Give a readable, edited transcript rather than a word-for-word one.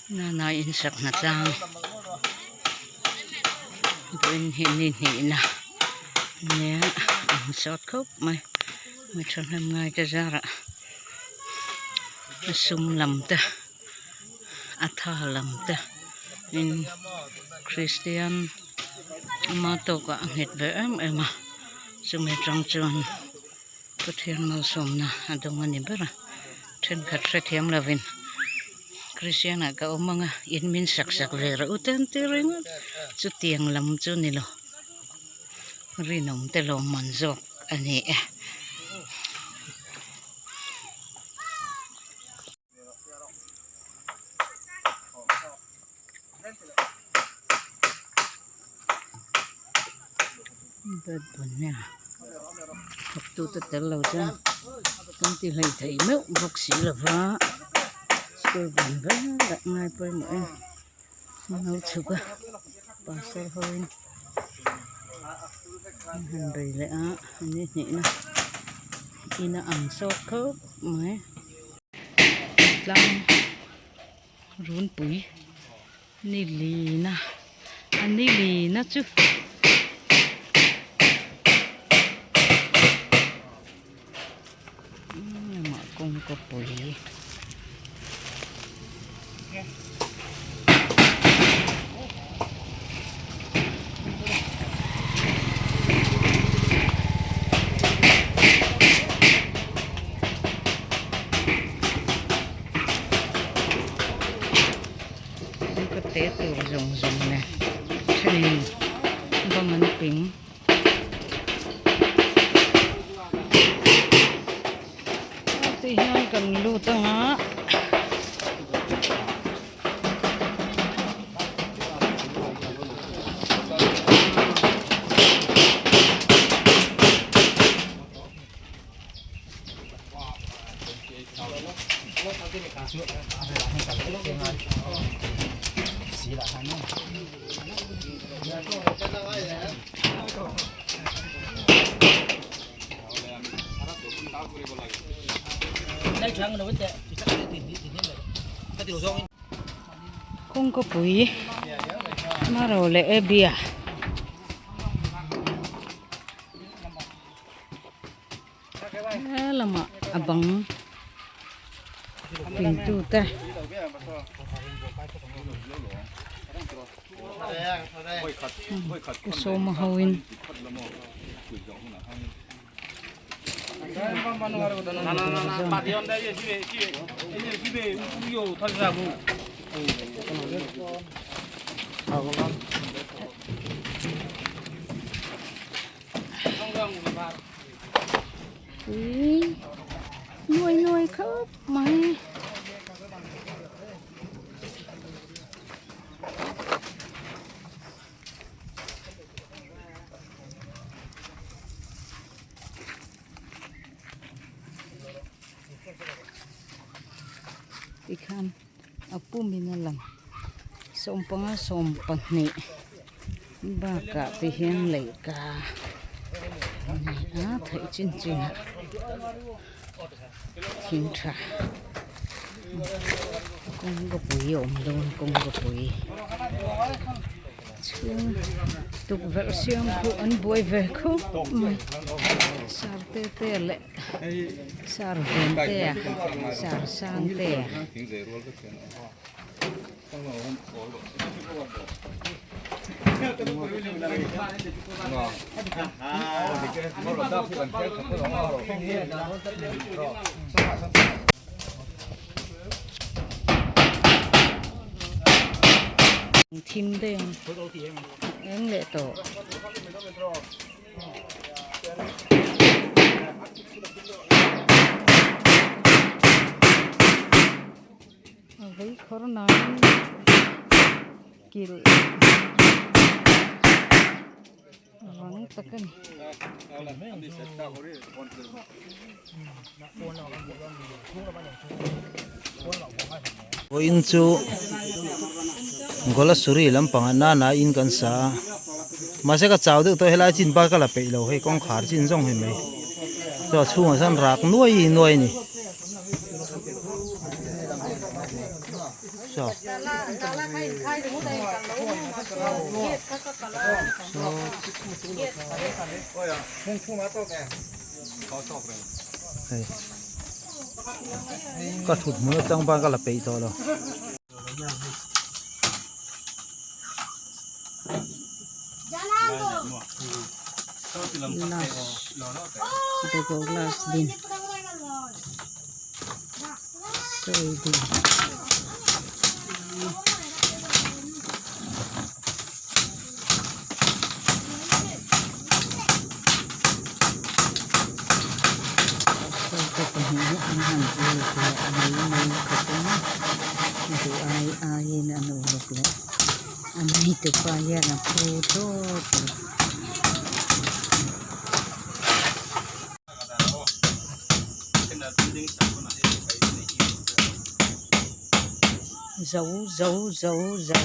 Nana in sak hna tlang vawiin hi ni hnihna nia an sawt khawp mai mi thahnem ngai te zarah a sum lam te a tha lam te in kristian ama tawkah a nghet ve em em a chumi atang chuan. Pathian malsawmna a dawng a ni ber a, thenkhat hrethiam lovin Kristian ah ka awm ang a, in min sak sak ve rawh u te an ti ringawt, chutiang lam chu ni lo, rinawm te lawmman zawk a ni e. Thawktute tel lo chuan kan ti hlei thei meuh bawk si lo va school ban velah ngai pawimawh em an lo chhuk a pastor ho in an han bei leh a an inhnihna in a ang sawt khawp mai. Tlang runpui ni lina a ni lina chu amah kawngka pui. Ka te tur zawng zawng nen thenin bang an ping. Ti hian kan lut ang a. Kawngkawpui Maro leh Abia helamah a bang pingtute. Pu Sawma hoin. Ui nuai nuai khawp mai. Tikhan a pumin a lang sawmpanga sawmpahnih bakah te hian lehkha a ni a theih chin chin ah thing tha kawngka pui a awm dawn kawngka pui chhung tukverh siam pawh an buai ve khawp mai sar te te leh sar ven te a sar sang te a. Thim daih ang eng leh tawh. A vei khawr nain kilh rang tak a ni. Vawiin chu Golasuri lampangah nana in kan sa a mahse ka chau deuh tawh helai chin bar ka la peih lo hei kawngkhar chin zawng hi mai chuan a chhungah sawn rak nuai nuai a ni. Saw hei ka thut hmun atang ban ka la peih tawh lo. Last din sawi din. Saw te pahnih hi an han uluk leh mai mai khawp in duh ai aiin an uluk leh a neitupa hian a phu tawp lo. Zo zo zo zo.